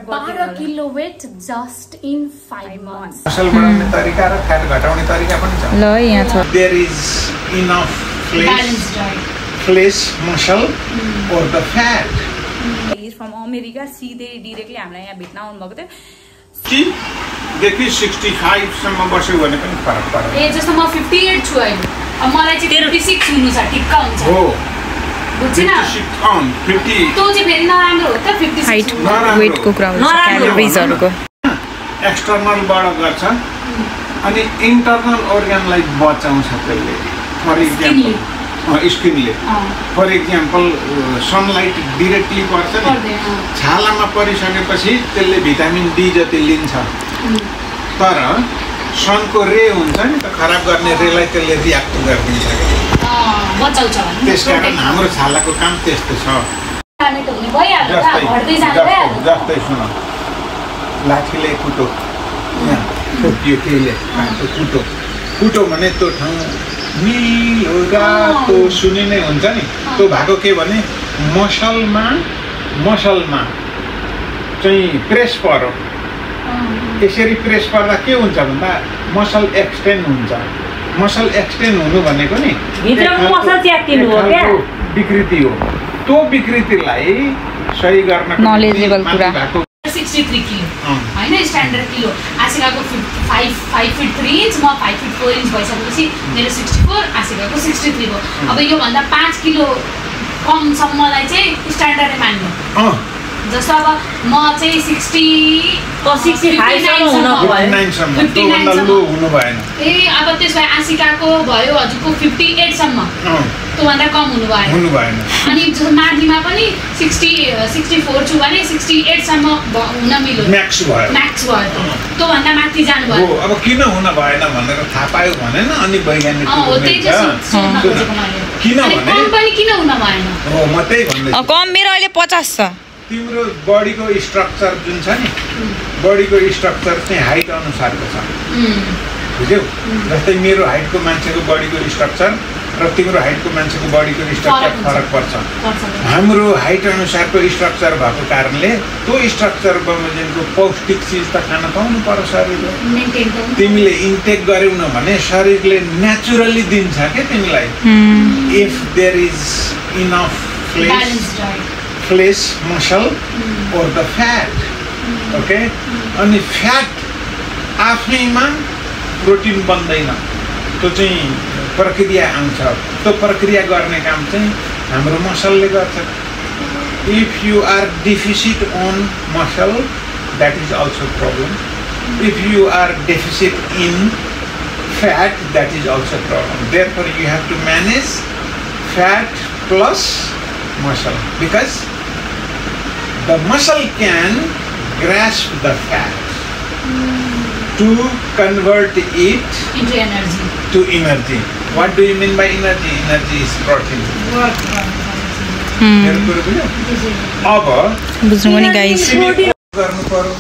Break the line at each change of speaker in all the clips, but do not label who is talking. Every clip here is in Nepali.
12 kilo weight just in 5 months.
Muscle बढाउने तरिका र फ्याट घटाउने तरिका पनि छ।
ल यहाँ छ।
There is enough flesh, muscle or the fat.
He is from America. सीधे डाइरेक्टली हामीलाई यहाँ भेट्न आउनु भएको थियो।
देखि 65 सम्म बस्यो भने पनि फरक पर्छ।
ए जस्तो म 58 छु अहिले। अब मलाई चाहिँ 36 हुनु छ, ठिक्क हुन्छ।
हो।
बुझ्छिन?
50
त्यो चाहिँ फेरि नराम्रो हो त 56
हाइट वेट को कुरा हुन्छ क्यालोरिजहरुको।
एक्सटर्नल बाट गर्छ अनि इन्टरनल organलाई बचाउँछ त्यसले। फर एक्जाम्पल स्किनले फर एक्जाम्पल सनलाइट डाइरेक्टली पर्छ नि छालामा परिसकेपछि त्यसले भिटामिन डी जति लिन्छ तर सनको रे हुन्छ नि त खराब गर्ने रेलाई त्यसले रियाक्ट गरिदिन्छ
बचाउँछ
त्यसकारण हाम्रो छालाको काम त्यस्तो छ जस्तै सुन लाठीले कुटो यहाँ ठोकियो केले कुटो कुटो भने त्यो ठाउँ निलो रातो सुनिने हुन्छ नि त्यो भएको के भने मसलमा चाहिँ प्रेस पर्यो यसरी प्रेस पर्दा के हुन्छ भन्दा मसल एक्सटेन्ड हुन्छ मसल एक्सटेन्ड हुनु भनेको नि
भित्रको मसल च्यातिनु हो क्या
विकृति हो त्यो विकृतिलाई सही गर्न
नलेजेबल कुरा
63 किलो हैन स्ट्यान्डर्ड किलो आशिकाको 5 फिट 3 इन्च म 5 फिट 4 इन्च भइसकेपछि मेरो 64 आशिकाको 63 हो अब यो भन्दा 5 किलो कम सम्मलाई चाहिँ स्ट्यान्डर्डै मान्नु जस्तो अब म चाहिँ
65
हुनु भएन
ए अब त्यसमा आशिकाको भयो हजुरको 58 सम्म त्यो भन्दा कम हुनु भएन अनि माथिमा पनि 64 छु भने 68 सम्म हुन मिल्यो
म्याक्स भयो
त्यो भन्दा माथि जानु भयो
अब किन हुन भएन भनेर थाहा पायो भने न अनि वैज्ञानिक किन
हुन भएन
हो म त्यही भन्दै
कम मेरो अहिले 50 छ
तिम्रो बडीको स्ट्रक्चर जुन छ नि बडीको स्ट्रक्चर चाहिँ हाइट अनुसारको छ बुझ्यौ जस्तै मेरो हाइटको मान्छेको बडीको स्ट्रक्चर र तिम्रो हाइटको मान्छेको बडीको स्ट्रक्चर फरक पर्छ हाम्रो हाइट अनुसारको स्ट्रक्चर भएको कारणले त्यो स्ट्रक्चर बमोजिमको पौष्टिक चिज त खान पाउनु पर्छ शरीरले तिमीले इन्टेक गर्यौ न भने शरीरले नेचुरली दिन्छ के तिमीलाई if there is enough flesh, muscle or the fat. Okay? अनि फ्याट आफैमा प्रोटिन बन्दैन त्यो चाहिँ प्रक्रिया आउँछ त्यो प्रक्रिया गर्ने काम चाहिँ हाम्रो मसलले गर्छ if you are deficit on muscle that is also problem if you are deficit in fat that is also problem therefore you have to manage fat plus muscle because the muscle can grasp the fat to convert it into energy. What do you mean by energy? Energy is protein. अब
बुझ्नु नि गाइस
गर्नु पर्यो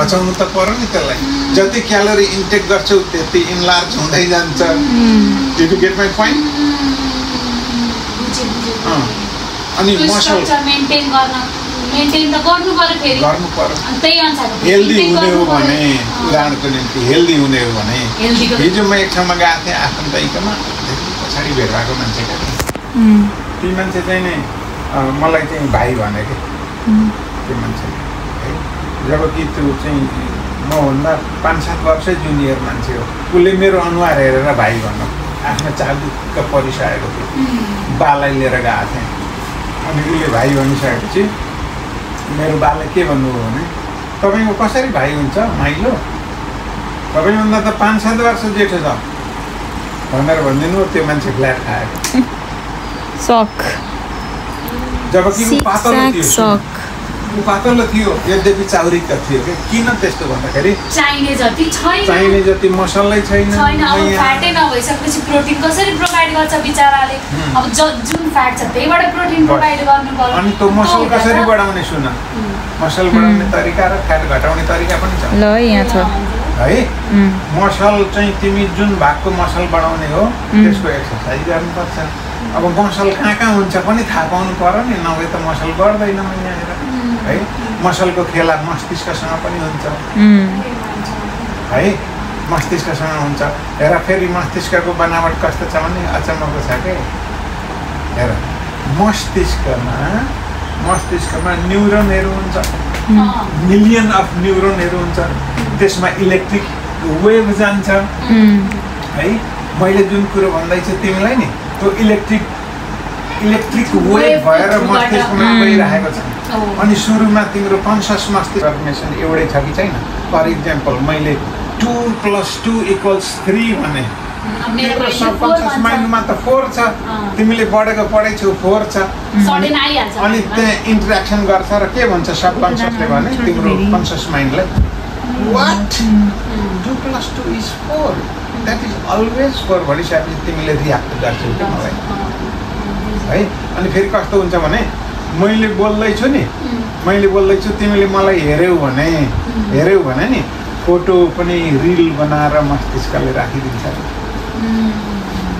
बचाउनु त पर्यो नि त्यसलाई जति क्यालोरी इन्टेक गर्छौ त्यति इनलार्ज हुँदै जान्छ Did you get my point? अनि मसल
मेन्टेन त गर्नु पर्यो फेरि त्यही अनुसार
हेल्दी हुने हो भने उदाहरणको निम्ति हेल्दी हुने हो भने हिजो म एक ठाउँमा गएको थिएँ आफन्तैकोमा पछाडि भेट भएको मान्छेको ती मान्छे चाहिँ नि मलाई चाहिँ भाइ भने कि त्यो मान्छे है जबकि त्यो चाहिँ मभन्दा 5-7 वर्षै जुनियर मान्छे हो उसले मेरो अनुहार हेरेर भाइ भन्नु आफ्नो चाबुक्क परिसकेको थियो बालाई लिएर गएको थिएँ अनि उसले भाइ भनिसकेपछि मेरो बाले के भन्नुभयो भने तपाईँको कसरी भाइ हुन्छ माइलो तपाईँभन्दा त 5-7 वर्ष जेठो छ भनेर भनिदिनु त्यो मान्छे फ्ल्याट खाएको
सक
जबकि ऊ पातलो थियो यद्यपि चाउरी त थियो कि किन त्यस्तो भन्दाखेरि चाहिने जति मसलै छैन
अब फ्याटै नभइसकेपछि प्रोटिन कसरी प्रोभाइड गर्छ बिचाराले अब जुन फ्याट छ त्यहीबाट प्रोटिन प्रोभाइड गर्नु पर्यो
अनि त्यो मसल कसरी बढाउने सुन मसल बढाउने तरिका र फ्याट घटाउने तरिका पनि छ
ल यहाँ छ
है मसल चाहिँ तिमी जुन भागको मसल बढाउने हो त्यसको एक्सर्साइज गर्नुपर्छ अब मसल कहाँ हुन्छ पनि थाहा पाउनु पर्यो नि नभए त मसल बढ्दैन यहाँ है मसलको खेला मस्तिष्कसँग पनि हुन्छ है, मस्तिष्कसँग हुन्छ। हेर फेरि मस्तिष्कको बनावट कस्तो छ भने अचम्मको छ के। हेर मस्तिष्कमा न्युरोनहरू हुन्छ, मिलियन अफ न्युरोनहरू हुन्छ, त्यसमा इलेक्ट्रिक वेभ जान्छ है। मैले जुन कुरो भन्दैछु तिमीलाई नि त्यो इलेक्ट्रिक वेभ भएर मस्तिष्कमा गइरहेको छ। अनि सुरुमा तिम्रो कन्सियस मस्तिष्क इन्फर्मेसन एउटै छ कि छैन। फर इक्जाम्पल मैले 2 + 2 = 3 भने तिम्रो सबकन्सियस माइन्डमा त 4 छ, तिमीले पढेको पढेछौ 4 छ, अनि त्यहाँ इन्टरेक्सन गर्छ र के भन्छ सबकन्सियसले भने तिम्रो कन्सियस माइन्डलाई वाट 2 + 2 = 4, द्याट इज अलवेज 4 भनिसकेपछि तिमीले रियाक्ट गर्छौ कि मलाई है। अनि फेरि कस्तो हुन्छ भने मैले बोल्दैछु तिमीले मलाई हेऱ्यौ भने नि फोटो पनि रिल बनाएर मस्तिष्कले राखिदिन्छ।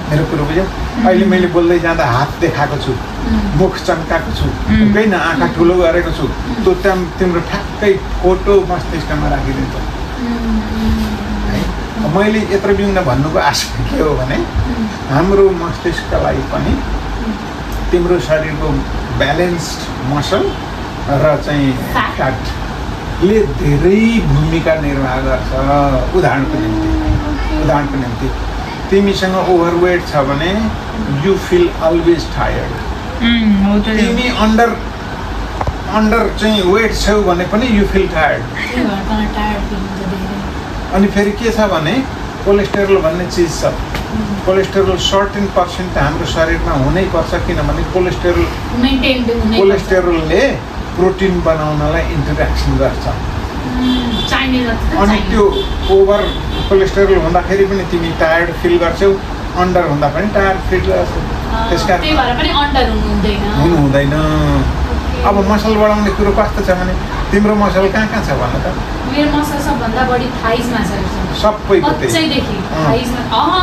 मेरो कुरो बुझ्यौ? अहिले मैले बोल्दै जाँदा हात देखाएको छु, मुख चम्काएको छु, होइन आँखा ठुलो गरेको छु, त्यो तिम्रो ठ्याक्कै फोटो मस्तिष्कमा राखिदिन्छ है। मैले यत्रो बिउन भन्नुको आशा के हो भने हाम्रो मस्तिष्कलाई पनि तिम्रो शरीरको ब्यालेन्स्ड मसल र चाहिँ फ्याटले धेरै भूमिका निर्वाह गर्छ। उदाहरणको निम्ति तिमीसँग ओभरवेट छ भने यु फिल अलवेज टायर्ड। तिमी अन्डर चाहिँ वेट छौ भने पनि यु फिल टायर्ड। अनि फेरि के छ भने कोलेस्टेरोल भन्ने चिज छ। कोलेस्टेरोल सर्टेन % हाम्रो शरीरमा हुनै पर्छ, किनभने कोलेस्टेरोलले प्रोटिन बनाउनलाई इन्टरेक्सन गर्छ। अनि त्यो ओभर कोलेस्टेरोल हुँदाखेरि पनि तिमी टायर्ड फिल गर्छौ, अन्डर हुँदा पनि टायर्ड फिल गर्छौ। त्यसकारण हुनु हुँदैन। अब मसल बढाउने कुरो कस्तो छ भने तिम्रो मसल कहाँ छ भन त?
मेरो मसल सबभन्दा बढी थाइजमा छ।
सबैको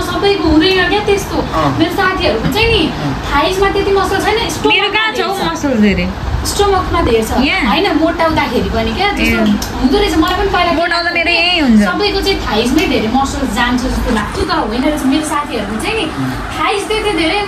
सबैको हुँदैन क्या त्यस्तो। मेरो साथीहरूको चाहिँ नि थाइजमा त्यति मसल छैन।
मेरो कहाँ छ मसल धेरै?
स्टोमकमा धेरै छ होइन, मोटाउँदाखेरि पनि क्या त्यस्तो हुँदो रहेछ। मलाई पनि पहिला
मोटाउँदा मेरो यही हुन्छ।
सबैको चाहिँ थाइजमै धेरै मसल जान्छ जस्तो लाग्छ, तर होइन रहेछ। मेरो साथीहरूको चाहिँ नि थाइज त्यति धेरै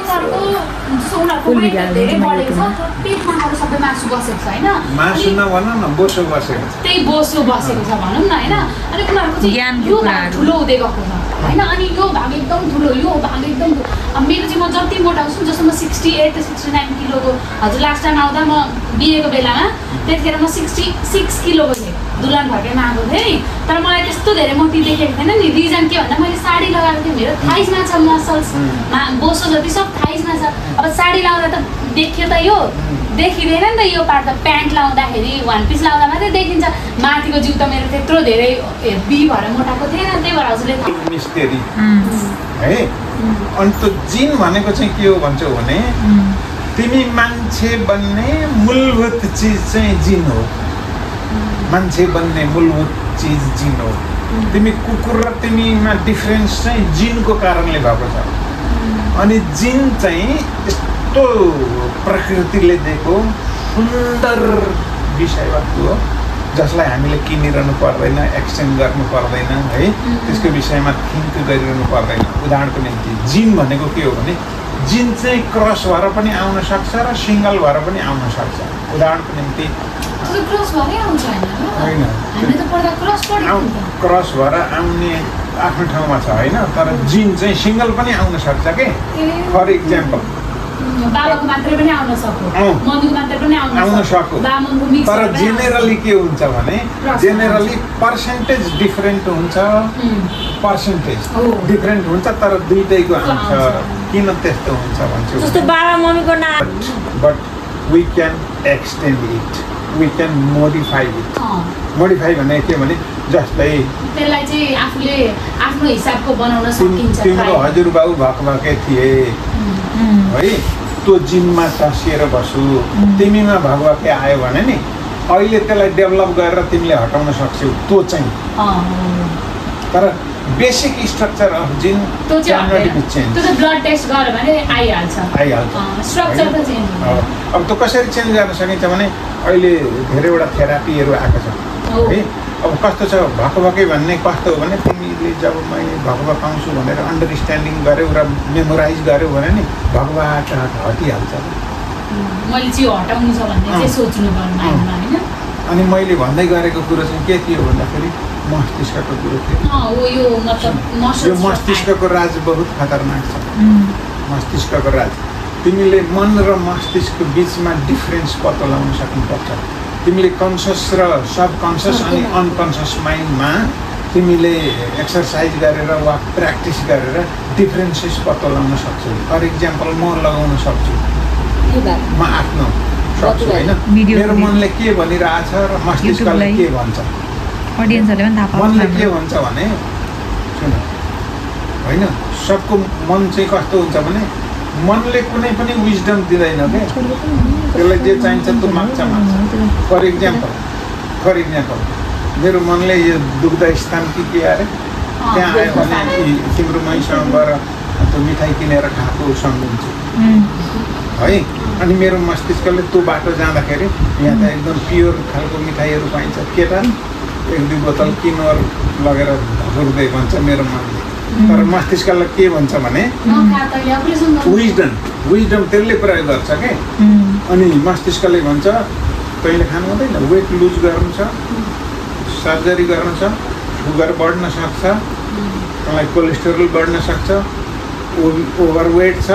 उनीहरूको धेरै बढेको छ, पेटमा अब सबै मासु बसेको छ होइन।
मासु नभन न, बोसो बसेको छ।
त्यही बोसो बसेको छ भनौँ न होइन। अनि उनीहरूको चाहिँ यो भाग ठुलो हुँदै गएको छ होइन। अनि यो भाग एकदम ठुलो, यो भाग एकदम। अब मेरो चाहिँ म जति मोटाउँछु, जस्तो म 68 to 69 किलोको, हजुर लास्ट टाइम आउँदा म बिहेको बेलामा त्यतिखेर म 66 किलोको थिएँ। दुल्हन भएकोमा आएको थिएँ, तर मलाई त्यस्तो धेरै मोटी देखेको थिएन नि। रिजन के भन्दा मैले साडी लगाएको थिएँ, मेरो थाइजमा छ मसल्समा, बोसो जति सब थाइजमा छ। अब साडी लाउँदा त देखियो त, यो देखिँदैन नि त यो पार्ट त। प्यान्ट लाउँदाखेरि 1 पिस लाउँदा मात्रै देखिन्छ, माथिको जिउ त मेरो त्यत्रो धेरै बी भएर मोटाएको थिएन। त्यही भएर हजुरले
मिस्टेरी है। अनि त्यो जिन भनेको चाहिँ के हो भन्छौ भने तिमी मान्छे बन्ने मूलभूत चिज चाहिँ जिन हो। मान्छे बन्ने मूलभूत चिज जिन हो। तिमी कुकुर र तिमीमा डिफरेन्स चाहिँ जिनको कारणले भएको छ। अनि जिन चाहिँ यस्तो प्रकृतिले दिएको सुन्दर विषयवस्तु हो जसलाई हामीले किनिरहनु पर्दैन, एक्सचेन्ज गर्नु पर्दैन है। त्यसको विषयमा थिङ्क गरिरहनु पर्दैन। उदाहरणको निम्ति जिन भनेको के हो भने जिन चाहिँ क्रस भएर पनि आउन सक्छ र सिङ्गल भएर पनि आउन सक्छ। उदाहरणको निम्ति होइन, क्रस भएर आउने आफ्नो ठाउँमा छ होइन, तर जिन चाहिँ सिङ्गल पनि आउन सक्छ के। फर इक्जाम्पल आउन सक्यो, तर जेनेरली के हुन्छ भने जेनेरली पर्सेन्टेज डिफरेन्ट हुन्छ, पर्सेन्टेज डिफरेन्ट हुन्छ, तर दुइटैको आउँछ। किन त्यस्तो हुन्छ भन्छु, but we can extend it, we can modify it. Modify भने के भने जस्तै
त्यसलाई चाहिँ आफूले आफ्नो हिसाबको बनाउन सकिन्छ।
तिम्रो हजुरबाउ भएकै थिए है, त्यो जिनमा टसिएर बस्छु, तिमीमा भगवाकै आयो भने नि अहिले त्यसलाई डेभलप गरेर तिमीले हटाउन सक्छौ त्यो चाहिँ। तर बेसिक स्ट्रक्चर अफ जिन
त्यो चाहिँ
क्यान नट बी चेन्ज।
त्यो चाहिँ ब्लड टेस्ट गर्यो भने आइहाल्छ स्ट्रक्चर त चेन्ज हुन्छ।
अब त्यो कसरी चेन्ज गर्न सकिन्छ भने अहिले धेरैवटा थेरापीहरू आएको छ है। अब कस्तो छ भकै भन्ने कस्तो हो भने तिमीले जब मैले भक आउँछु भनेर अन्डरस्ट्यान्डिङ गऱ्यौ र मेमोराइज गऱ्यौ भने नि भकबाट हटिहाल्छ।
मैले चाहिँ हटाउनु छ भन्ने चाहिँ सोच्नु पर्ने होइन।
अनि मैले भन्दै गरेको कुरो चाहिँ के थियो भन्दाखेरि मस्तिष्कको कुरो थियो।
यो
मस्तिष्कको राज बहुत खतरनाक छ। मस्तिष्कको राज तिमीले मन र मस्तिष्कको बिचमा डिफरेन्स पत्ता लगाउन सक्नुपर्छ। तिमीले कन्सियस र सबकन्सियस अनि अनकन्सियस माइन्डमा तिमीले एक्सर्साइज गरेर वा प्र्याक्टिस गरेर डिफरेन्सेस पत्ता लगाउन सक्छौ। फर इक्जाम्पल म लगाउन सक्छु, म आफ्नो सक्छु होइन। मेरो मनले के भनिरहेछ र मस्तिष्कले के भन्छ। मनले के भन्छ भने सुन होइन, सबको मन चाहिँ कस्तो हुन्छ भने मनले कुनै पनि विजडम दिँदैन क्या। त्यसलाई जे चाहिन्छ त्यो माग्छ। फर इक्जाम्पल मेरो मनले यो दुग्ध स्थान के अरे त्यहाँ आयो भने तिम्रो मैसँग गएर त्यो मिठाई किनेर खाएको सम्झिन्छु है। अनि मेरो मस्तिष्कले त्यो बाटो जाँदाखेरि यहाँ त एकदम प्योर खालको मिठाईहरू पाइन्छ, केटा 1-2 बोतल किनोर लगेर धुर्दै भन्छ मेरो मनले। तर मस्तिष्कलाई के भन्छ भने विजडम त्यसले प्रयोग गर्छ क्या। अनि मस्तिष्कले भन्छ तैँले खानु हुँदैन, वेट लुज गर्नु छ, सर्जरी गर्नु छ, सुगर बढ्न सक्छ, तँलाई कोलेस्टेरोल बढ्न सक्छ, ओभरवेट छ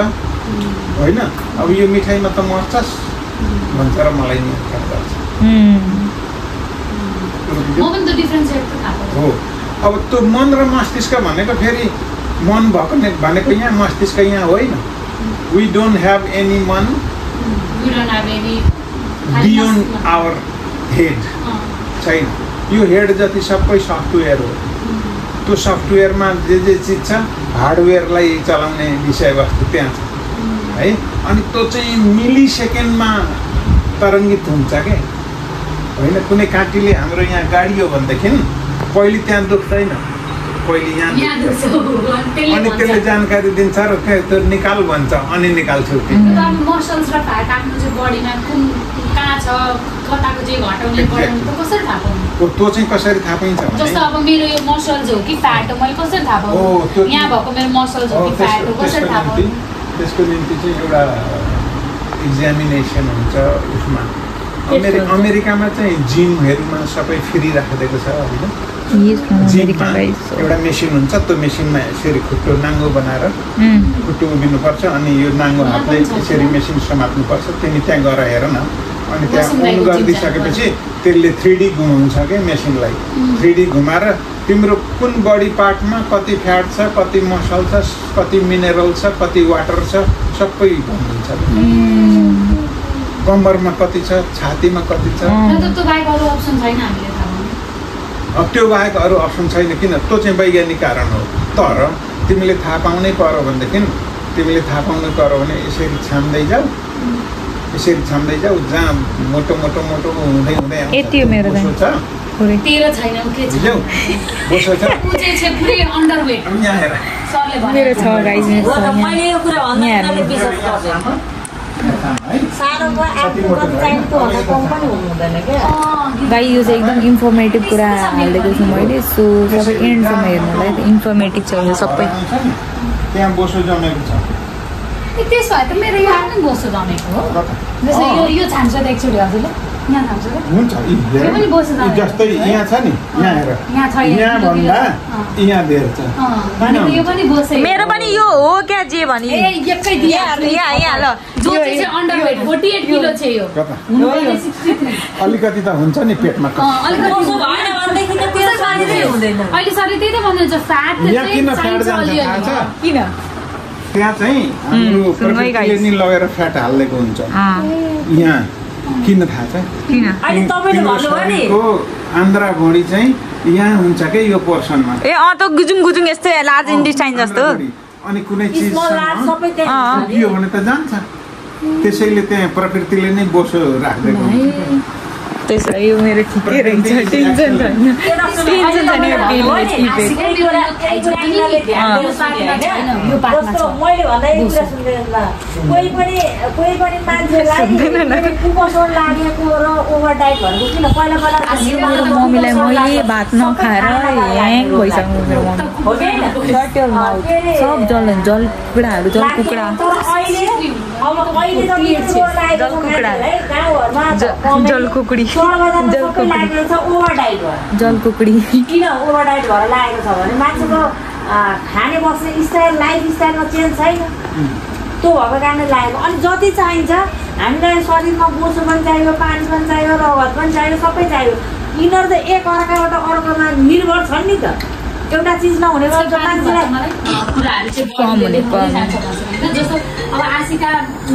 होइन। अब यो मिठाईमा त मर्छस् भन्छ र मलाई नियन्त्रण गर्छ। हो अब त्यो मन र मस्तिष्क भनेको फेरि मन भएको भनेको यहाँ, मस्तिष्क यहाँ होइन। वी डोन्ट ह्याभ एनी मन बियोन्ड आवर हेड छैन। यो हेड जति सबै सफ्टवेयर हो। त्यो सफ्टवेयरमा जे चिज छ हार्डवेयरलाई चलाउने विषयवस्तु त्यहाँ छ है। अनि त्यो चाहिँ मिली सेकेन्डमा तरङ्गित हुन्छ क्या होइन। कुनै काँटीले हाम्रो यहाँ गाडी हो भनेदेखि पहिले त्यहाँ दुख्दैन, पहिले यहाँ दुख्छ। अनि त्यसले जानकारी दिन्छ र त्यो निकाल भन्छ अनि निकाल्छु।
मसल्स र फ्याट आफ्नो चाहिँ बडीमा कुन कहाँ छ, कताको चाहिँ घटाउने बढाउने त कसरी थाहा पाउनु?
त्यो चाहिँ कसरी थाहा पाइन्छ?
जस्तो अब मेरो यो मसल्स हो कि फ्याट हो, मैले कसरी थाहा पाउनु? यहाँ भएको मेरो मसल्स हो कि फ्याट हो, कसरी थाहा पाउनु?
त्यसको निम्ति चाहिँ एउटा इक्जामिनेसन हुन्छ उसमा। अमेरिकामा चाहिँ जिमहरूमा सबै फ्री राखिदिएको छ होइन। जिममा एउटा मेसिन हुन्छ, त्यो मेसिनमा यसरी खुट्टो नाङ्गो बनाएर खुट्टो उभिनुपर्छ अनि यो नाङ्गो हातले यसरी मेसिन समात्नुपर्छ। तिमी त्यहाँ गएर हेर न। अनि त्यहाँ अन गरिदिइसकेपछि त्यसले 3D घुमाउँछ क्या मेसिनलाई। 3D घुमाएर तिम्रो कुन बडी पार्टमा कति फ्याट छ, कति मसल छ, कति मिनरल छ, कति वाटर छ, सबै भनिदिन्छ। कम्मरमा कति छ, छातीमा कति छ। अब त्यो बाहेक अरू अप्सन छैन। किन? त्यो चाहिँ वैज्ञानिक कारण हो। तर तिमीले थाहा पाउनै पर्यो भनेदेखि यसरी छाम्दै जाऊ, यसरी छाम्दै जाऊ। जहाँ मोटो हुँदै बोसो छ, बोसो छ यहाँ हेर।
मेरो छ गाइस,
मैले यो कुरा भन्दा विश्वास गर्छु।
गाई यो चाहिँ एकदम इन्फर्मेटिभ कुरा हालेको छु मैले। सो सबै एन्डसम्म हेर्नुलाई इन्फर्मेटिभ छ यो सबै।
त्यहाँ बोसो जमेको छ।
त्यसो भए त मेरो यो आफ्नो बोसो जमेको हो। जस्तो यो छान्छ त एकचोटि हजुरले यहाँ थाम्छ
हुन्छ। जस्तै यहाँ छ नि, यहाँ हेर, यहाँ भन्दा यहाँ धेर छ।
यो पनि बोसो,
मेरो पनि यो हो क्या जे भने
एकै यहाँ ल जो चाहिँ अन्डरवेट 48 किलो छ यो।
अलिकति त हुन्छ नि पेटमा।
अहिले सरले त्यही त भन्नुहुन्छ फ्याट
किन फ्याट जान्छ थाहा छ?
किन?
त्यहाँ चाहिँ हाम्रो प्रकृतिले नि लगेर फ्याट हालिदिएको हुन्छ। यहाँ किन थाहा छ? आन्द्रा भुँडी चाहिँ यहाँ हुन्छ क्या यो पोर्सनमा।
ए त गुजुङ यस्तै लार्ज इन्टेस्टाइन जस्तो।
अनि कुनै चिज यो भने त जान्छ। त्यसैले त्यहाँ प्रकृतिले नै बोसो राखिदिएको हुन्छ।
त्यसो यो मेरो ठिकै रहेछ टेन्सन छैन टेन्सन छैन यो बिलले
जस्तो मैले भन्दा एक कुरा सुन्दैन ल कोही पनि मान्छेलाई कुपोषण लागेको र ओभर डाइट भनेको किन पहिला
मेरो मम्मीलाई मैले भात नखाएर ह्याङ भइसक्नु मेरो मम्मी सब जल कुखुराहरू जल कुखुरा जल कुकुडी जल कुकुडी
किन ओभर डाइट भएर लागेको छ भने मान्छेको खाने बस्ने स्टाइल लाइफ स्टाइलमा चेन्ज छैन त्यो भएको कारणले लागेको अनि जति चाहिन्छ हामीलाई शरीरमा बोसो पनि चाहियो पानी पनि चाहियो रगत पनि चाहियो सबै चाहियो यिनीहरू त एक अर्काबाट अर्कोमा निर्भर छन् नि त एउटा चिज नहुने गर्छ मान्छेलाई
जस्तो अब आशिका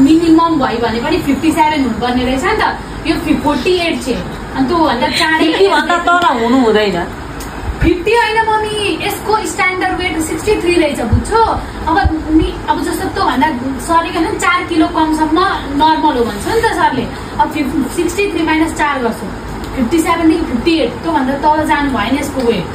मिनिमम भयो भने पनि 57 हुनुपर्ने रहेछ नि त यो 48 छ अनि त्योभन्दा चाँडै
भन्दा तल हुनु हुँदैन
50 होइन मम्मी यसको स्ट्यान्डर्ड वेट 63 रहेछ बुझ्छौ अब जस्तो त्योभन्दा सरले 4 किलो कमसम्म नर्मल हो भन्छ नि त सरले अब 63 माइनस 4 गर्छु 57 देखि 58 त्योभन्दा तल जानु भएन यसको वेट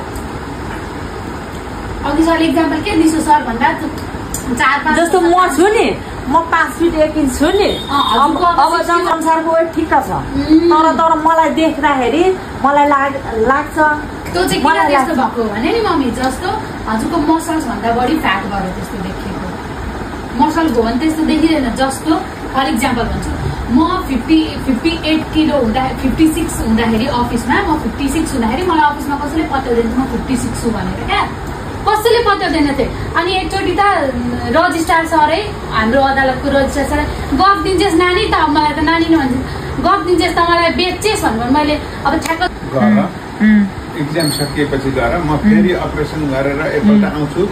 अघि सरले इक्जाम्पल के दिन्छु सर भन्दा 4-5
जस्तो म छु नि म 5 फिट 1 इंच छु नि अब जनसंसारको वेट ठिक्क छ तर मलाई देख्दाखेरि मलाई लाग्छ
त्यो चाहिँ किन त्यस्तो भएको भने नि मम्मी जस्तो हजुरको मसल्स भन्दा बढी फ्याट भएर त्यस्तो देखिएको मसल हो भने त्यस्तो देखिँदैन जस्तो फर इक्जाम्पल भन्छु म 58 किलो हुँदा 56 हुँदाखेरि अफिसमा म 56 हुँदाखेरि मलाई अफिसमा कसैले पत्याउँदैन म 56 छु भनेर क्या कसैले पत्याउँदैन थिए अनि एकचोटि त रजिस्ट्रार सरै हाम्रो अदालतको रजिस्ट्रार सर गफ दिन्छेस् नानी त मलाई त नानी नभन्छ गफ दिन्छेस् त मलाई बेच्चेस् भनेर मैले अब ठ्याक्क
एक्जाम सकिएपछि गएर म फेरि अपरेसन गरेर एकपल्ट आउँछु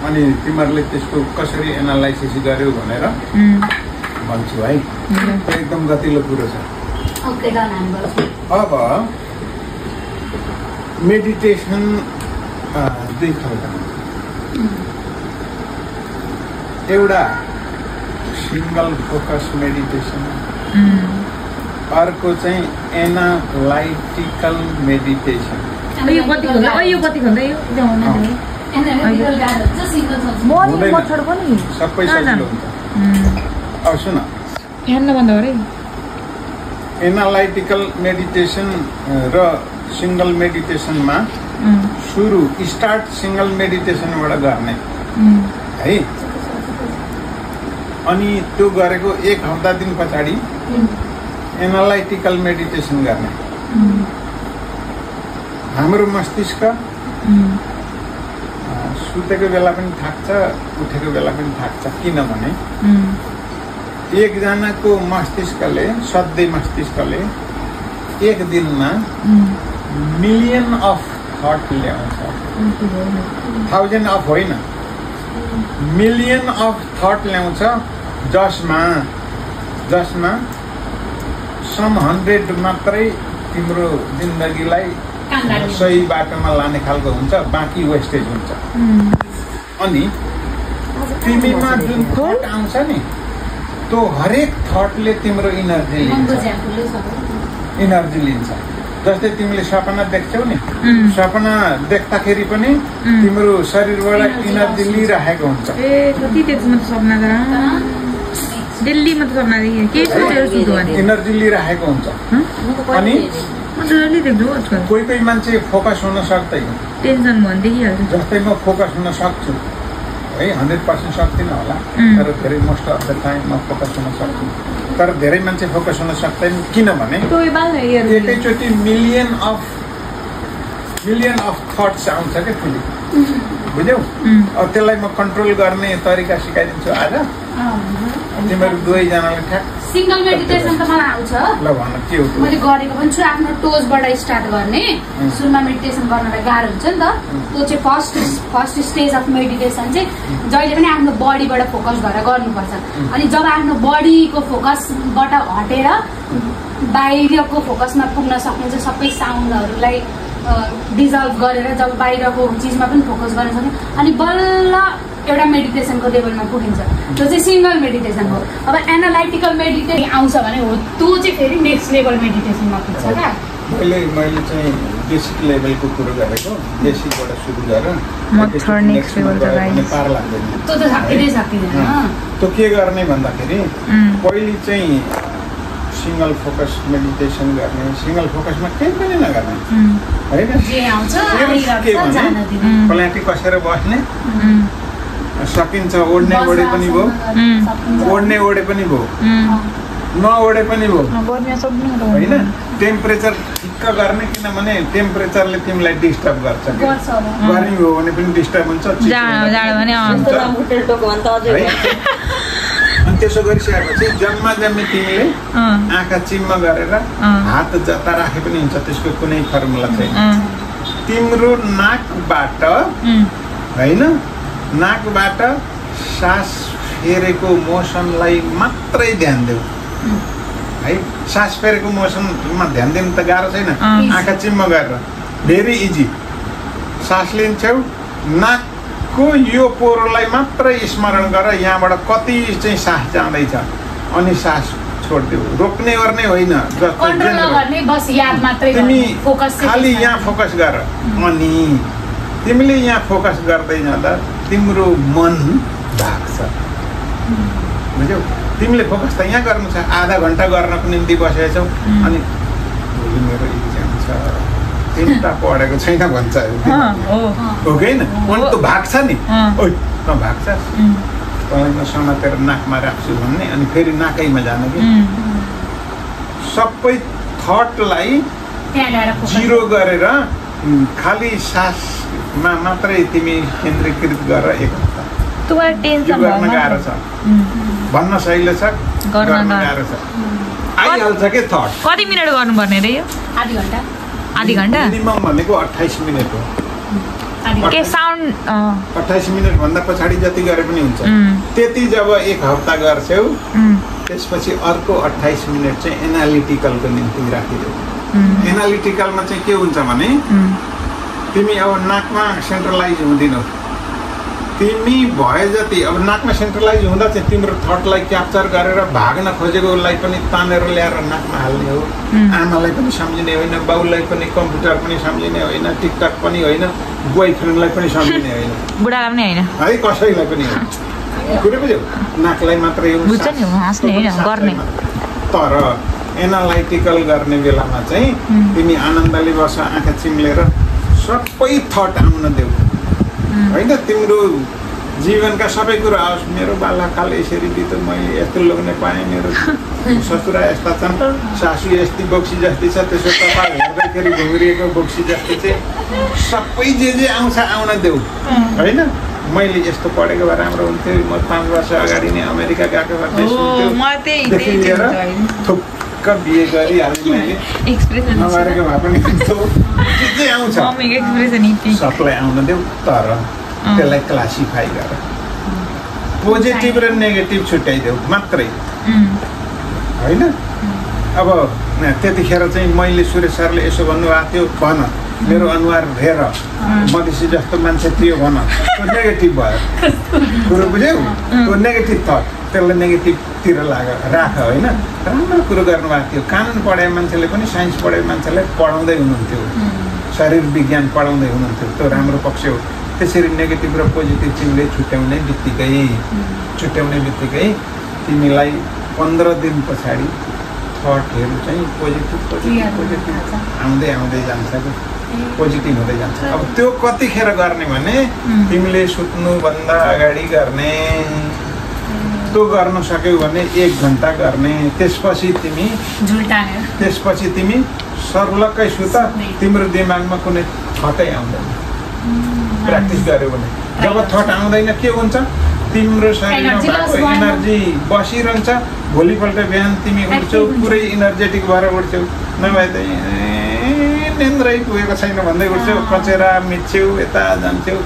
अनि तिमीहरूले त्यसको कसरी एनालाइसिस गर्यो भनेर भन्छु है एकदम गतिलो कुरो छ अब मेडिटेसन दुई खालका एउटा सिंगल फोकस मेडिटेसन अर्को चाहिँ एनालाइटिकल मेडिटेसन सबै सजिलो हुन्छ अब सुन एनालाइटिकल मेडिटेसन र सिंगल मेडिटेसनमा सुरु स्टार्ट सिंगल मेडिटेसनबाट गर्ने है अनि त्यो गरेको एक हप्ता दिन पछाडि एनालाइटिकल मेडिटेसन गर्ने हाम्रो मस्तिष्क सुतेको बेला पनि थाक्छ उठेको बेला पनि थाक्छ किनभने एकजनाको मस्तिष्कले सधैँ मस्तिष्कले एक दिनमा मिलियन अफ थट ल्याउँछ 1000 अफ होइन मिलियन अफ थट ल्याउँछ जसमा सम 100 मात्रै तिम्रो जिन्दगीलाई सही बाटोमा लाने खालको हुन्छ बाँकी वेस्टेज हुन्छ अनि तिमीमा जुन थट आउँछ नि त्यो हरेक थटले तिम्रो इनर्जी लिन्छ जस्तै तिमीले सपना देख्छौ नि सपना देख्दाखेरि पनि तिम्रो शरीरबाट इनर्जी लिइरहेको हुन्छ इनर्जी लिइरहेको हुन्छ अनि कोही मान्छे फोकस हुन सक्दैन
टेन्सन भयो देखिहाल्छ
जस्तै म फोकस हुन सक्छु है 100% सक्दिनँ होला तर धेरै मोस्ट अफ द टाइम म फोकस हुन सक्छु तर धेरै मान्छे फोकस हुन सक्दैन किनभने एकैचोटि मिलियन अफ थट्स आउँछ क्या फेरि बुझ्यौ अब त्यसलाई म कन्ट्रोल गर्ने तरिका सिकाइदिन्छु आज तिमीहरू दुवैजनाले ठ्याक
सिंगल मेडिटेसन त मलाई आउँछ
ल भन के हो
मैले गरेको पनि छु आफ्नो टोजबाट स्टार्ट गर्ने सुरुमा मेडिटेसन गर्नलाई गाह्रो हुन्छ नि त त्यो चाहिँ फर्स्ट स्टेज अफ मेडिटेसन चाहिँ जहिले पनि आफ्नो बडीबाट फोकस गरेर गर्नुपर्छ अनि जब आफ्नो बडीको फोकसबाट हटेर बाहिरको फोकसमा पुग्न सक्ने चाहिँ सबै साउन्डहरूलाई डिजल्भ गरेर जब बाहिरको चिजमा पनि फोकस गर्न सक्ने अनि बल्ल एउटा मेडिटेसनको लेभलमा पुगिन्छ। त्यो चाहिँ सिङ्गल मेडिटेसन हो। अब एनालाइटिकल मेडिटेसन आउँछ भने हो त्यो चाहिँ फेरि नेक्स्ट लेभल मेडिटेसनमा पुग्छ क्या।
मैले चाहिँ बेसिक लेभलको कुरो गरेको, बेसिकबाट सुरु गरेर
नेक्स्ट लेभल
पार लाग्दैन।
त्यो त सकिँदैन।
त्यो के गर्ने भन्दाखेरि पहिले चाहिँ सिङ्गल फोकस मेडिटेसन गर्ने, सिङ्गल फोकसमा केही पनि नगर्ने होइन। पल्याटी कसेर बस्ने, सकिन्छ ओढ्ने ओढे पनि भयो, ओढ्ने ओढे पनि भयो, नओढे पनि भयो होइन। टेम्परेचर ठिक्क गर्ने, किनभने टेम्परेचरले तिमीलाई डिस्टर्ब गर्छ। गर्मी हो भने पनि डिस्टर्ब हुन्छ, अनि त्यसो गरिसकेपछि जम्मा जम्मी तिमीले आँखा चिम्म गरेर हात जता राखे पनि हुन्छ, त्यसको कुनै फर्मुला छैन। तिम्रो नाकबाट होइन, नाकबाट सास फेरेको मोसनलाई मात्रै ध्यान देऊ है। सास फेरेको मोसनमा ध्यान दिनु त गाह्रो छैन। आँखा चिम्म गरेर भेरी इजी सास लिन्छौ, नाकको यो पोरोलाई मात्रै स्मरण गर, यहाँबाट कति चाहिँ सास जाँदैछ, अनि सास छोडिदेऊ। रोक्ने गर्ने होइन, तिमी खालि यहाँ फोकस गर। अनि तिमीले यहाँ फोकस गर्दै जाँदा तिम्रो मन भाग्छ, बुझ्यौ। तिमीले फोकस त यहाँ गर्नु छ, आधा घन्टा गर्नको निम्ति बसेको छौ, अनि भोलि मेरो इक्जाम छ, तिनवटा पढेको छैन भन्छ हो कि होइन। अनि त भाग्छ नि, ओ त भाग्छ, तँलाई म समातेर नाकमा राख्छु भन्ने, अनि फेरि नाकैमा जाने कि सबै थटलाई जिरो गरेर खालि सासमा मात्रै तिमी केन्द्रीकृत गरेर एक हप्ता। गर्न गाह्रो छ, भन्न सहिलो छ, गर्न गाह्रो छ, आइहाल्छ के थट।
कति मिनट गर्नुपर्ने रे यो? आधी घन्टा
मिनिमम भनेको 28 मिनट हो।
के साउन्ड
28 मिनट भन्दा पछाडि जति गरे पनि हुन्छ। त्यति जब एक हप्ता गर्छौ, त्यसपछि अर्को 28 मिनट चाहिँ एनालिटिकलको निम्ति राखिदेऊ। एनालिटिकलमा चाहिँ के हुन्छ भने तिमी अब नाकमा सेन्ट्रलाइज हुँदिनौ, तिमी भए जति अब नाकमा सेन्ट्रलाइज हुँदा चाहिँ तिम्रो थटलाई क्याप्चर गरेर भाग्न खोजेकोलाई पनि तानेर ल्याएर नाकमा हाल्ने हो। आमालाई पनि सम्झिने होइन, बाउलाई पनि, कम्प्युटर पनि सम्झिने होइन, टिकटक पनि होइन, बोयफ्रेन्डलाई पनि सम्झिने होइन,
बुढालाई पनि होइन
है, कसैलाई पनि होइन। कुरो बुझ्यौ, नाकलाई मात्रै हो
गर्ने।
तर एनालाइटिकल गर्ने बेलामा चाहिँ तिमी आनन्दले बस, आँखा चिम्लेर सबै थट आउन देऊ होइन। तिम्रो जीवनका सबै कुरा आओस्, मेरो बाल्यकाल यसरी बित्यो, मैले यस्तो लोग्ने पाएँ, मेरो ससुरा यस्ता छन्, सासू यस्तै बोक्सी जस्तै छ, त्यसो तपाईँ हेर्दाखेरि घुम्रिएको बोक्सी जस्तै चाहिँ सबै जे आउँछ आउन देऊ होइन। मैले यस्तो पढेको भए राम्रो हुन्थ्यो, म 5 वर्ष अगाडि नै अमेरिका गएको भए लिएर थुक्क बिहे गरिहालेँ, मैले नगरेको भए पनि जे आउँछ सबलाई आउन देऊ। तर त्यसलाई क्लासिफाई गर, पोजिटिभ र नेगेटिभ छुट्याइदेऊ मात्रै होइन। अब त्यतिखेर चाहिँ मैले सुरेश सरले यसो भन्नुभएको थियो, भन मेरो अनुहार हेर मधेसी जस्तो मान्छे थियो भन, त्यो नेगेटिभ भयो। कुरो बुझ्यौ, त्यो नेगेटिभ थट, त्यसलाई नेगेटिभतिर राख होइन। राम्रो कुरो गर्नुभएको थियो। कानुन पढाए मान्छेले पनि, साइन्स पढाए मान्छेलाई पढाउँदै हुनुहुन्थ्यो, शरीर विज्ञान पढाउँदै हुनुहुन्थ्यो, त्यो राम्रो पक्ष हो। त्यसरी नेगेटिभ र पोजिटिभ तिमीले छुट्याउने बित्तिकै तिमीलाई 15 दिन पछाडि थटहरू चाहिँ पोजिटिभ आउँदै जान्छ कि पोजिटिभ हुँदै जान्छ। अब त्यो कतिखेर गर्ने भने तिमीले सुत्नुभन्दा अगाडि गर्ने। त्यो गर्न सक्यौ भने 1 घन्टा गर्ने, त्यसपछि तिमी सर्लक्कै सुत, तिम्रो दिमागमा कुनै थटै आउँदैन। प्र्याक्टिस गर्यो भने जब थट आउँदैन के हुन्छ, तिम्रो शरीरमा भएको इनर्जी बसिरहन्छ, भोलिपल्ट बिहान तिमी उठ्छौ पुरै इनर्जेटिक भएर उठ्छौ, नभए त निन्द्रै पुगेको छैन भन्दै उठ्छौ, कचेरा मिच्छौ, यता जान्छौ,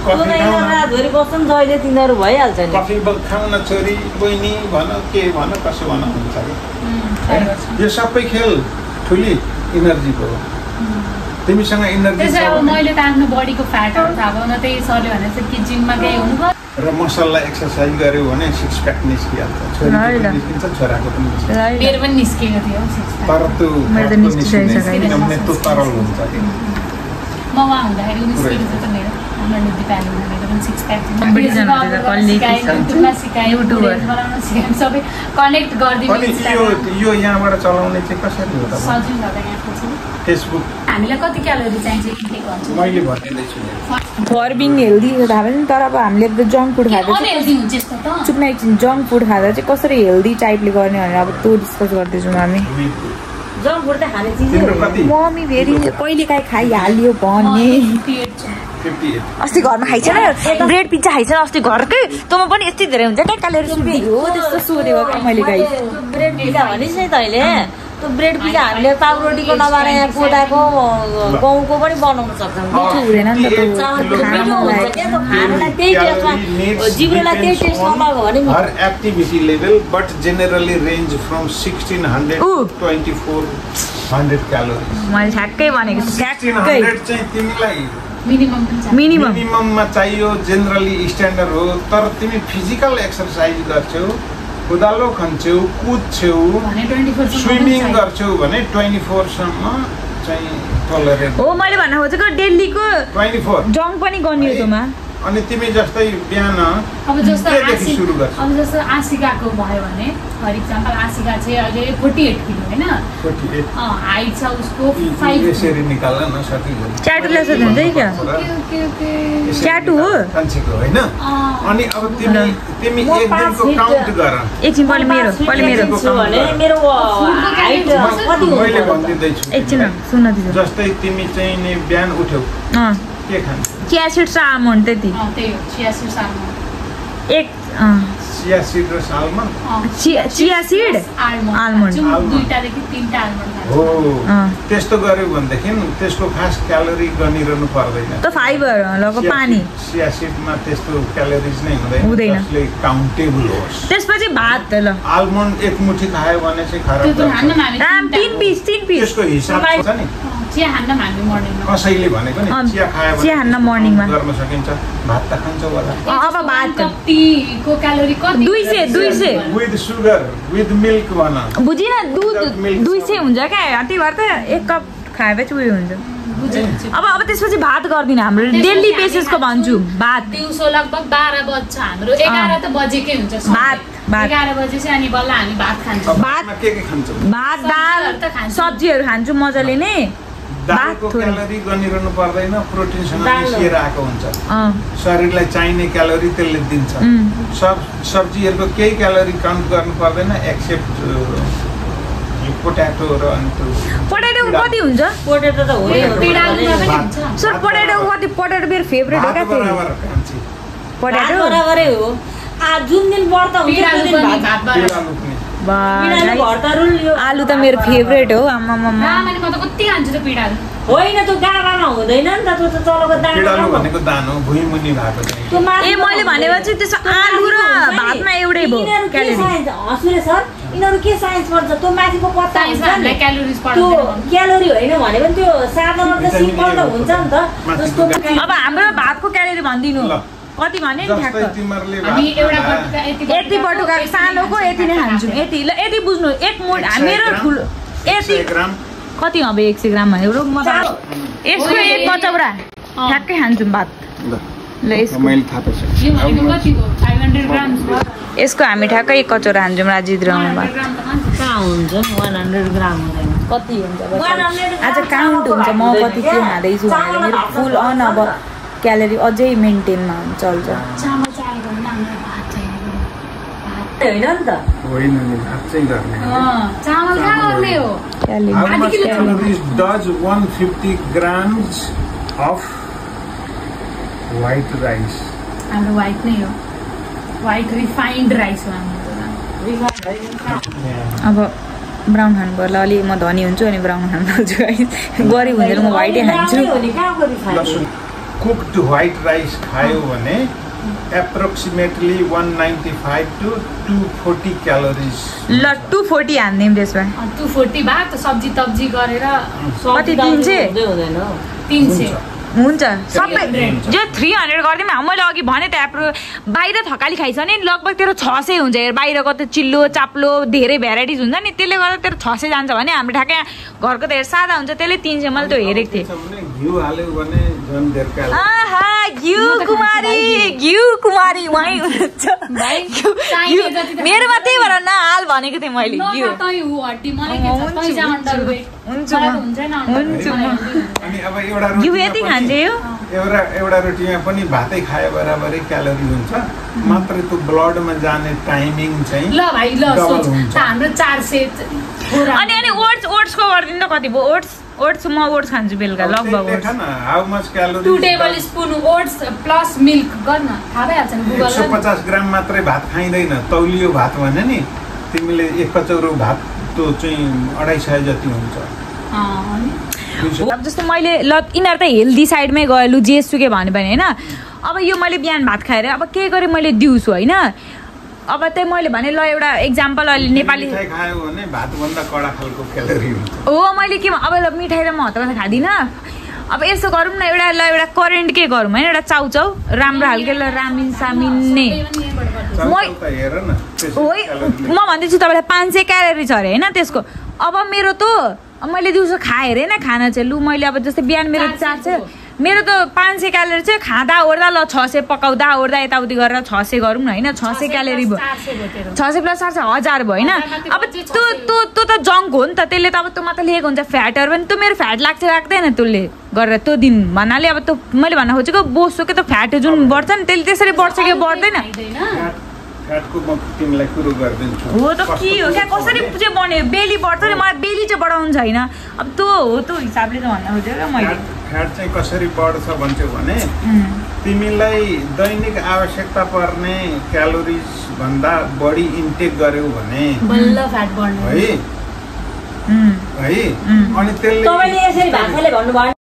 कफी खाउन छोरी बहिनी भन के भन कसो भन हुन्छ कि यो सबै खेल ठुली इनर्जीको हो। तिमीसँग इनर्जी
मैले त आफ्नो बडीको फ्याटहरू थाहा पाउन त्यही सरले भनेको छ कि जिममा गई हुनुभयो
र मसल्ला एक्सर्साइज गर्यो भने सिक्स प्याक निस्किहाल्छ छोरीको पनि निस्किन्छ छोराको पनि निस्किन्छ
मेरो पनि निस्केको थियो
तर त्यो निस्किने त्यो तरल हुन्छ कि
म उहाँ हुँदाखेरि निस्केको थियो त मेरो हाम्रो नुदी प्याक भनेको पनि सिक्स प्याक सबै कनेक्ट गरिदिनु
यो यहाँबाट चलाउने चाहिँ कसरी हो त
सजिलो छ यहाँ
फेसबुक
हामीलाई कति क्यालोरी चाहिन्छ
मैले भनिदिँदैछु
फर बिङ हेल्दी थाहा पनि तर अब हामीले त जङ्क फुड खाँदा चुप्न एकछिन जङ्क फुड खाँदा चाहिँ कसरी हेल्दी टाइपले गर्ने भनेर अब त्यो डिस्कस गर्दैछौँ हामी
जङ्क फुड त खाने चिज
मम्मी फेरि कहिलेकाहीँ खाइहाल्यो भने अस्ति घरमा खाइछेन ब्रेड पिज्जा खाइछेन अस्ति घरकै तँमा पनि यति धेरै हुन्छ क्या क्यालोरी हो त्यस्तो सोधेको क्या मैले खाइ
ब्रेड पिज्जा भनिस् नि तैँले त्यो ब्रेड पिज्जा हामीले पाउरोटीको नभएर यहाँ कोदाको गहुँको पनि बनाउन सक्छौँ
मिठो हुँदैन नि त
त्यो खानुलाई त्यही टेस्टमा जिब्रोलाई त्यही टेस्टमा लगायो भने
her activity level but generally range from 1600 to 2400 calorie
मैले ठ्याक्कै भनेको छु
1600 चाहिँ तिमीलाई
मिनिमममा
चाहियो जेनरली स्ट्यान्डर्ड हो तर तिमी फिजिकल एक्सर्साइज गर्छौ कोदालो खन्छौ कुद्छौ स्विमिङ गर्छौ भने 24 सम्म चाहिँ टलरेट
हो मैले भन्न खोजेको डेलीको
24
जङ्क पनि गर्ने हो तँमा
अनि तिमी जस्तै बिहान
अब जस्तो
सुरु गर्छ
अब जस्तो आसिकाको भयो भने फर इक्जाम्पल आसिका चाहिँ अहिले 48 किलो हैन
48
हाइट छ उसको 5
यसरी निकाल्न न सकिन्छ
च्याटुलाई सोध्दै क्या च्याटु हो
कान्छीको हैन अनि अब तिमी एक दिनको काउन्ट गर
एकछिन पहिले मेरो
भने मेरो हाइट कति हो
मैले भन्दिदै छु
एकछिन सुन्न दिनु
जस्तै तिमी चाहिँ नि बिहान उठ्यौ के खान्छ
चिया सीड्स र आल्मन्ड त्यति
त्यही हो चिया सीड्स आल्मन्ड
एक
चिया सीड र आल्मन्ड
चिया सीड आल्मन्ड
दुईटादेखि तीनटा आल्मन्ड
हो त्यस्तो गर्यो भनेदेखि त्यसको खास क्यालोरी गनिरहनु पर्दैन
त फाइबर लगो पानी
चिया सीडमा त्यस्तो क्यालोरिज नै हुँदैन त्यसले काउन्टेबल होस्
त्यसपछि भात ल
आल्मन्ड एक मुठी खायो भने चाहिँ खराब
राम 3 पिस
त्यसको हिसाब छ नि
चिया खान्न हामी मर्निङमा
कसैले भनेको नि चिया खायो भने
चिया खान्न मर्निङमा
गर्न सकिन्छ भात त खान्छ होला
अब भात कतिको क्यालोरी कति
200
विथ सुगर विथ मिल्क भन
बुझिन दुध 200 हुन्छ क्या त्यही भएर त एक कप खाएपछि उयो हुन्छ अब त्यसपछि भात गर्दिन हाम्रो डेली बेसिसको भन्छु भात
दिउँसो लगभग 12 बज्छ हाम्रो 11 त बजेकै हुन्छ
भात
11 बजे चाहिँ अनि बल्ल हामी भात खान्छौँ
भातमा के खान्छौ
भात दाल सब्जीहरू खान्छु मजाले नै
दालको क्यालोरी गनिरहनु पर्दैन प्रोटिनसँग मिसिएर आएको हुन्छ शरीरलाई चाहिने क्यालोरी त्यसले दिन्छ सब्जीहरूको केही क्यालोरी काउन्ट गर्नु पर्दैन एक्सेप्ट पोट्याटो र अनि त्यो
पोट्याटो कति हुन्छ
पोट्याटो त हो
सर पोट्याटो कति पोट्याटो मेरो फेभरेट हो क्या पोट्याटो
बराबरै हो जुन दिन व्रत हुन्छ त्यो दिन भात
आलु त मेरो फेभरेट हो
कति खान्छु त पिडालु
होइन त्यो गाडामा हुँदैन नि त त्यो त तलको
दाना भनेको दाना हो भुइँमुनि भएको
ए मैले भनेको चाहिँ त्यसो आलु र भातमा एउटै भयो
क्यालोरी हस्पिटल सर यिनीहरू के साइन्स पढ्छ त्यो माथिको पत्ता हुन्छ नि
क्यालोरिज
त्यो क्यालोरी होइन भने पनि त्यो साधारण त सिम्पल त हुन्छ नि त जस्तो
अब हाम्रो भातको क्यालोरी भनिदिनु कति भने नि ठ्याक्क यति बटुका सानोको यति नै खान्छौँ यति ल यति बुझ्नु एक मुठ मेरो ठुलो यति कति अब 100 ग्राम भनेको म त यसको एक कचौरा ठ्याक्कै खान्छौँ भात ल यसको हामी ठ्याक्कै एक कचौरा खान्छौँ राजिद र भात
कहाँ हुन्छ 100 ग्राम हुँदैन
कति हुन्छ आज काउन्ट हुन्छ म कति के खाँदैछु भनेर मेरो फुल अन अब क्यालोरी अझै मेन्टेनमा चल्छ
चामल चाहिएको भात
होइन नि त
होइन नि भात चाहिँ गर्ने
चामल कहाँ गर्ने हो
How much calories does 150 grams of white rice?
हाम्रो व्हाइट नै हो व्हाइट रिफाइन्ड राइस हो
अब ब्राउन खानु पर्ला अलि म धनी हुन्छु अनि ब्राउन खानु पर्छु गरिब हुँदैन म व्हाइटै खान्छु
कुक्ड व्हाइट राइस खायो भने approximately 195 to 240 calories
ल 240 हान्दिम त्यसमा
240 भात सब्जी तब्जी गरेर
कति 300
हुँदैन
300
हुन्छ सबै जो 300 गरिदिउँ मैले अघि भने त बाहिर थकाली खाइछ नि लगभग तेरो 600 हुन्छ हेर बाहिरको त चिल्लो चाप्लो धेरै भेराइटिज हुन्छ नि त्यसले गर्दा तेरो 600 जान्छ भने हाम्रो ठ्याक्कै घरको त हेर सादा हुन्छ त्यसले 300 मैले त्यो हेरेको थिएँ आहा घिउ कुमारी वहीँ हुनुहुन्छ मेरोमा त्यही भएर नहाल भनेको थिएँ मैले घिउ यति खान्छ यो
एउटा रोटीमा पनि भातै खाए बराबरै क्यालोरी हुन्छ मात्र त्यो ब्लडमा जाने टाइमिङ चाहिँ
ल भाइ ल सोच हाम्रो 400
अनि ओट्सको गरिदिनु त कति भयो ओट्स म ओट्स खान्छु बेलुका लगभग
how much calorie
2 tablespoon oats plus milk गर्न थाहा भइहाल्छ नि गुगलमा
150 ग्राम मात्रै भात खाइदैन तौलियो भात भने नि तिमीले एक कचौरो भात त्यो चाहिँ 250 जति हुन्छ
अब जस्तो मैले ल यिनीहरू त हेल्दी साइडमै गयो लु जेसुकै भन्यो भने होइन अब यो मैले बिहान भात खाएर अब के गरेँ मैले दिउँसो होइन अब त्यही मैले भने ल एउटा एक्जाम्पल अहिले नेपाली
खायो भने भातभन्दा कडा खालको क्यालोरी हुन्छ
हो मैले के अब ल मिठाई र म हतपत खाँदिनँ अब यसो गरौँ न एउटा करेन्ट के गरौँ होइन एउटा चाउचाउ राम्रो खालको ल रामिन सामिन्ने म भन्दैछु तपाईँलाई 500 क्यालोरी छ अरे होइन त्यसको अब मेरो त मैले दिउँसो खाएँ अरे होइन खाना चाहिँ लु मैले अब जस्तै बिहान मेरो 400 मेरो त 500 क्यालोरी चाहिँ खाँदा ओर्दा ल 600 पकाउँदा ओर्दा यताउति गरेर 600 गरौँ न होइन 600 क्यालोरी भयो 600 प्लस 400 1000 भयो होइन अब त्यो त जङ्क हो नि त त्यसले त अब त्यो मात्र लिएको हुन्छ फ्याटहरू पनि त्यो मेरो फ्याट लाग्दैन त्यसले गरेर त्यो दिन भन्नाले अब त्यो मैले भन्न खोजेको बोसो के त फ्याट जुन बढ्छ नि त्यसले त्यसरी बढ्छ कि बढ्दैन
फ्याटको म तिमीलाई कुरो गर्दिन्छु
हो त के हो क्या कसरी चाहिँ बढ्ने बेली बढ्छ नि मलाई बेली चाहिँ बढाउनु छैन अब त्यो हो त्यो हिसाबले चाहिँ भन्न खोजेको मैले
फ्याट चाहिँ कसरी बढ्छ भन्छौ भने तिमीलाई दैनिक आवश्यकता पर्ने क्यालोरिज भन्दा बढी इन्टेक गर्यौ भने
बल्ल फ्याट बढ्छ
है अनि त्यसले
तपाईले यसरी भाषाले भन्नुभयो